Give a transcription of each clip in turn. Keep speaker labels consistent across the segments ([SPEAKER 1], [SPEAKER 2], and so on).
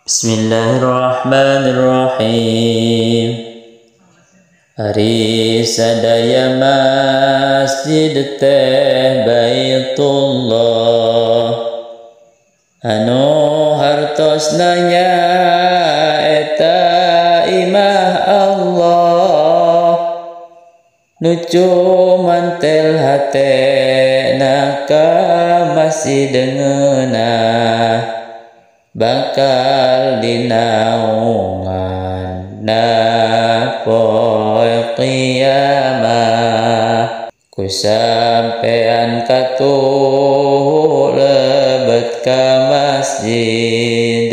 [SPEAKER 1] Bismillahirrahmanirrahim. Ari sadaya masjid teh Baitullah, anu hartosna nyaeta imah Allah, nu cumantel hatena ka masjid ngeunah, bakal dinaungan na poe kiamah. Ku sampean katuh lebet ka masjid,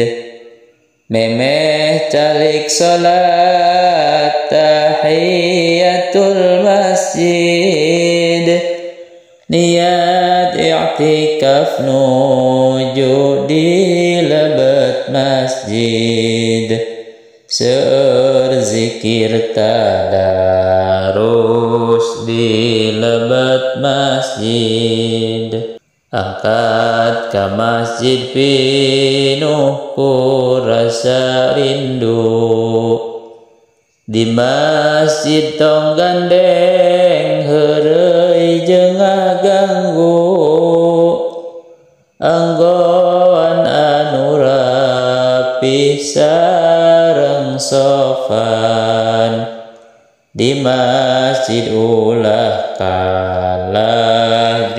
[SPEAKER 1] memeh calik salat tahiyatul masjid, niat i'tikaf nuju di lebet masjid, seueur zikir tadarus di lebet masjid. Angkat ka masjid pinuh ku rasa rindu, di masjid tong gandeng heureuy jeung ngaganggu, anggoan anu rapi sareng sopan, di masjid ulah kalah